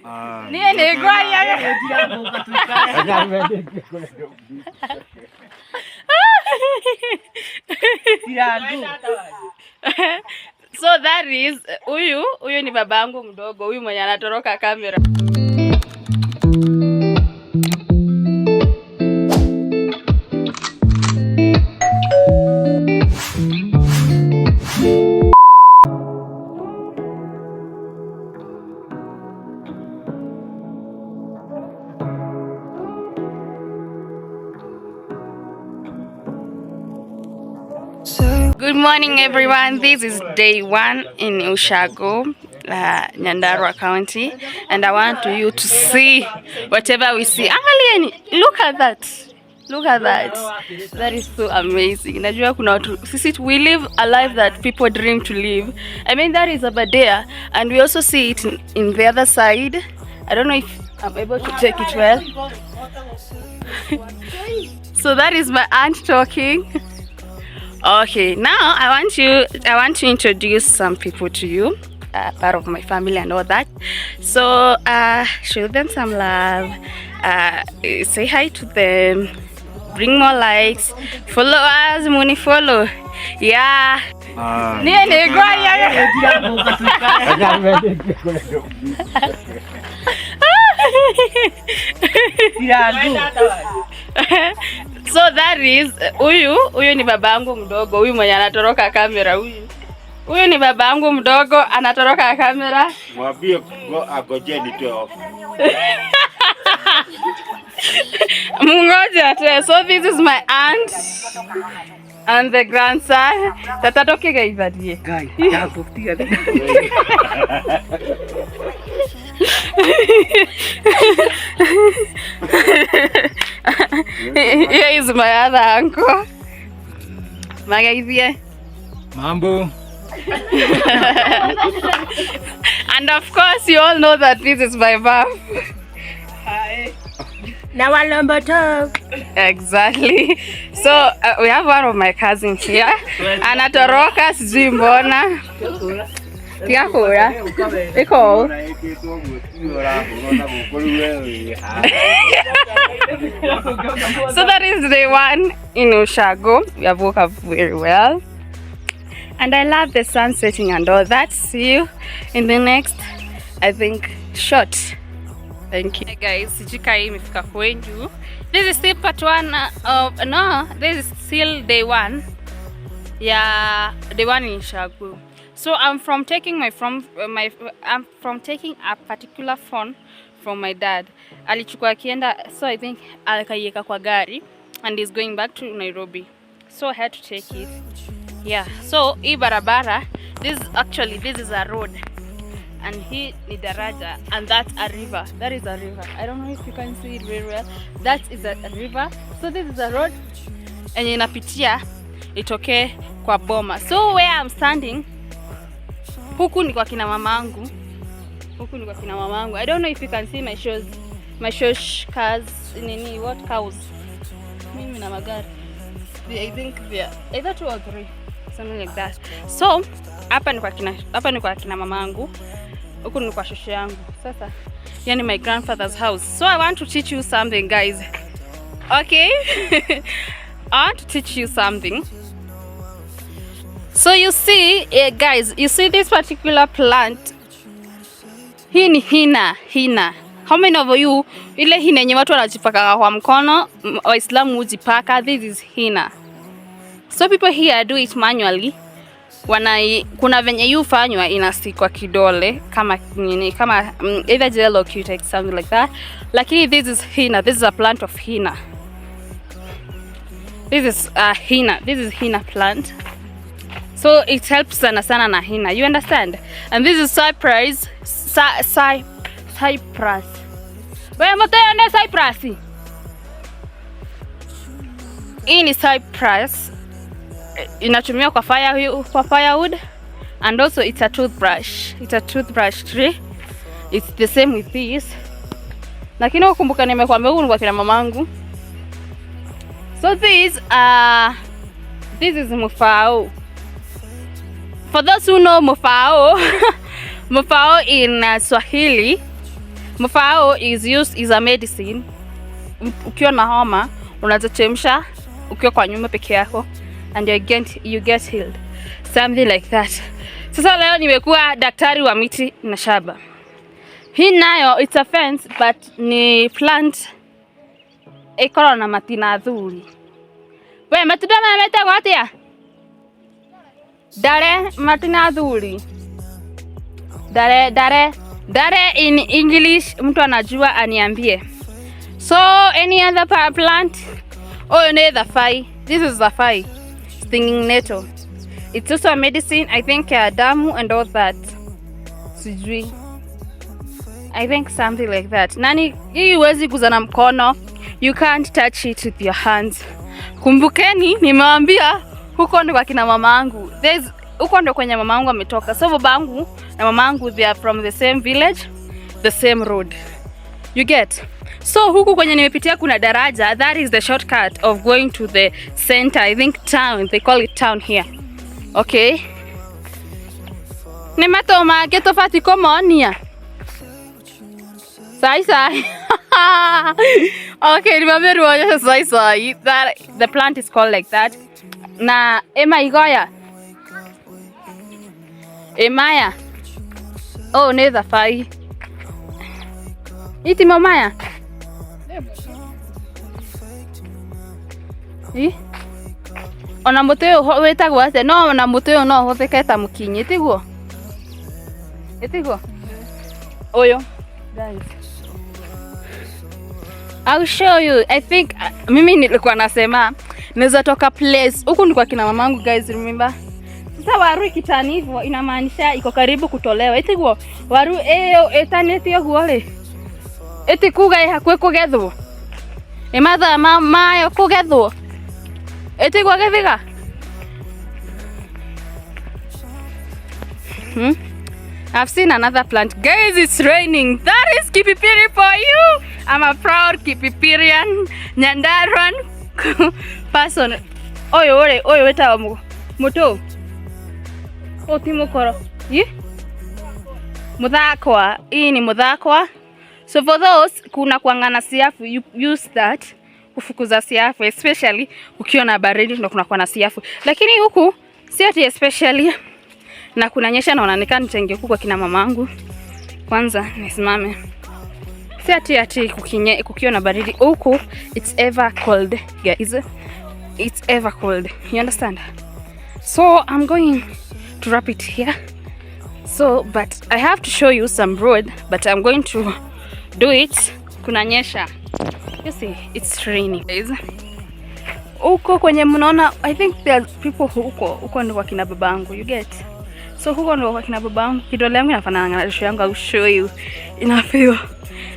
Niĩ nĩ ngwaria. So that is huyu ni babangu mdogo, huyu mwenye anatoroka kamera. Good morning, everyone. This is day one in Ushago, Nyandarua County, and I want you to see whatever we see. Angalieni, look at that. Look at that. That is so amazing. Najua kuna watu sisi, we live a life that people dream to live. I mean, that is Aberdare, and we also see it in the other side. I don't know if I'm able to take it well. So that is my aunt talking. Okay, now I want to introduce some people to you, part of my family and all that. So show them some love, say hi to them, bring more likes, follow us, muni follow. Yeah. Niĩ nĩ ngwaria. So that is huyu ni babangu mdogo, huyu mwenye anatoroka kamera huyu. Huyu ni babangu mdogo, anatoroka kamera. Mwambie agoje nitoe off. Mungoja tu. So this is my aunt and the grandson. Tata tokegeitharie. Ngai, ndagũtiga. Here is my other uncle. Magaithie. Mambo. And of course you all know that this is my mom. Na walombo to. Exactly. So we have one of my cousins here. Anatoroka, sijui mbona. Tiga kũra. Iko. So that is day one in Ushago. We have woke up very well. And I love the sun setting and all that. See you in the next, I think, shot. Thank you. Hey guys, sijui kaa hii imefika kwenyu. This is still part one of, no, this is still day one. Yeah, day one in Ushago. So I'm from taking my from my I'm from taking a particular phone from my dad. Alichukua akienda, so I think akaiweka kwa gari and he's going back to Nairobi. So I had to take it. Yeah. So hii barabara, this is a road. And hii ni daraja and that's a river. That is a river. I don't know if you can see it very well. That is a river. So this is a road enye inapitia itokee kwa boma. So where I'm standing, huku ni kwa kina mamangu. Huku ni kwa kina mamangu. I don't know if you can see my shoes. My shoes cars, nini, what cows. Mimi na magari. I think they are either two or three. Something like that. So hapa ni kwa kina mamangu. Huku ni kwa shosho yangu. Sasa yani my grandfather's house. So I want to teach you something, guys. Okay? I want to teach you something. So you see, guys, you see this particular plant. Hii ni hina, hina. How many of you, ile hina yenye watu wanajipaka kwa mkono, Waislamu hujipaka, this is hina. So people here do it manually. Kuna venye hufanywa, inastickwa kidole kama nini, kama either gel or Cutex, something like that. Lakini this is hina, this is a plant of hina. This is hina, this is hina plant. So it helps sana sana na hina. You understand? And this is cypress, cypress. Wewe mtaona cypress. Hii ni cypress. Inatumiwa kwa firewood and also it's a toothbrush. It's a toothbrush tree. It's the same with this. Lakini ukumbuka nimekuambia huku ni kwa kina mamangu. So this is mufao. For those who know mufao, mufao in Swahili, Mufao is used is a medicine. Ukiwa na homa unaweza ukiwa kwa nyumba peke yako and you get healed. Something like that. Sasa leo nimekuwa daktari wa miti na shamba. Hii nayo, it's a fence, but ni plant ikoragwo na matina thuri. We, matunda maya metagwo atia? Ndare, matina thuri. Ndare, ndare, ndare in English, mtu anajua aniambie. So any other plant? Oh, ni thabai. This is thabai. Stinging nettle. It's also a medicine, I think, damu and all that. Sijui. I think something like that. Nani hii huwezi guza na mkono. You can't touch it with your hands. Kumbukeni nimewambia huko ndo kwa kina mamangu. There's huko ndo kwenye mamangu ametoka. So babangu na mamangu, they are from the same village, the same road. You get? So huku kwenye nimepitia kuna daraja. That is the shortcut of going to the center. I think town. They call it town here. Okay. Nĩ matũ mangĩ tũbatiĩ kũmonia. Sai sai. Okay, nimeambia niwaonyeshe sai sai. That the plant is called like that. Na ema igoya. Emaya. Oh, nĩ thabai. Itimo maya. Ĩ? Ona mũtĩ ũyũ wĩtagwo atĩa? No ona mũtĩ ũyũ no ũhũthĩke ta mũkinyi, tiguo? Ĩtiguo? Ũyũ. Guys. I'll show you. I think mimi nilikuwa nasema naweza toka place. Huku ni kwa kina mamangu, guys, remember? Sasa waru ikitani hivyo inamaanisha iko karibu kutolewa. Ĩtiguo? Waru ĩyo ĩtanĩte ũguo rĩ. Ĩti kuga ĩ hakuhĩ kũgethwo. Ĩ mathaa mayo kũgethwo. Ĩtiguo gĩthiga? I've seen another plant. Guys, it's raining. That is Kipipiri for you. I'm a proud Kipipirian Nyandaruan person. Oyo ore, oyo wetagwo mutu. Ũyũ ti mũkoro. Ĩ? Muthakwa. Hii ni muthakwa. So for those kuna kuanga na siafu, you use that kufukuza siafu, especially ukiwa na baridi ndo kuna kuwa na siafu. Lakini huku si ati especially na kunanyesha na unaonekana nitaingia huku kwa kina mamangu. Kwanza nisimame. Si ati kukiwa na baridi huku, it's ever cold, guys. It's ever cold. You understand? So I'm going to wrap it here. So but I have to show you some road, but I'm going to do it. Kunanyesha. You see, it's raining, guys. Huko kwenye mnaona, I think there are people huko. Huko ndio kwa kina babangu, you get? So huko ndio kwa kina babangu. Kidole yangu inafanana na shosho yangu, I'll show you in a few.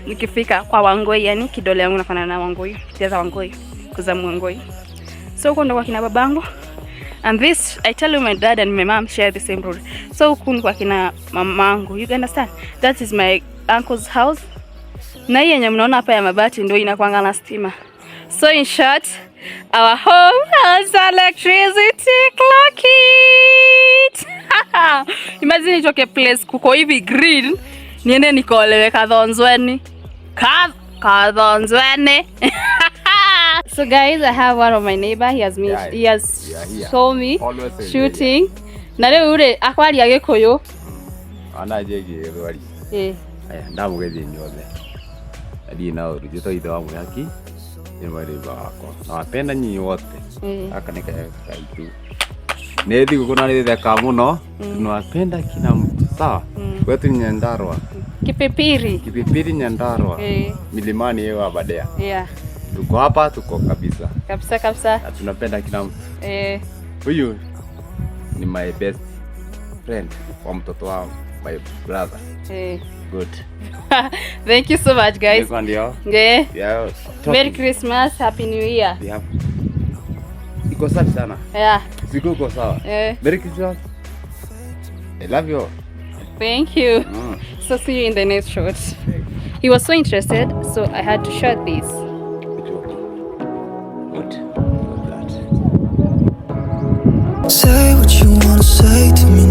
Nikifika kwa Wangoi, yani kidole yangu inafanana na Wangoi. Tiaza Wangoi, kuza Wangoi. So huko ndio kwa kina babangu. And this, I tell you, my dad and my mom share the same road. So huku ni kwa kina mamangu. You understand? That is my uncle's house. Na hii yenye mnaona hapa ya mabati ndio inakuanga na stima. So in short, our home has electricity. Clock it. Imagine nitoke place kuko hivi green, niende nikolewe Kathonzweni. Kathonzweni. So guys, I have one of my neighbor. He has me. Yeah, he has we are here. shown me Always in shooting. Na rĩu rĩ akwaria Gĩkũyũ. Ona njĩgiĩ gĩthweri. Eh. Aya, ndamũgeithia inyuothe. Ndirĩ na ũru, njĩtagwo ithe wa Mwĩhaki, nĩ mwarĩba wakwa. Nawapenda nyinyi wote. Eh. Gaka nĩ kaheo kaitu. Nĩ thigũkũ na nĩ theka mũno. Tunawapenda kila mtu. Sawa? Kwetu ni Nyandarua. Kipipiri. Kipipiri Nyandarua. Eh. Milimani yewe Aberdare. Yeah. Tuko hapa, tuko kabisa. Kabisa kabisa. Na tunapenda kila mtu. Eh. Huyu ni my best friend wa mtoto wangu, my brother. Eh. Good. Thank you so much, guys. Niko ndio. Yeah. Yeah. Merry Christmas, Happy New Year. Yeah. Iko safi sana. Yeah. Siku iko sawa. Eh. Merry Christmas. I love you. Thank you. So see you in the next shot. He was so interested, so I had to shoot this. It's okay. Good. Good. Say what you wanna say to me.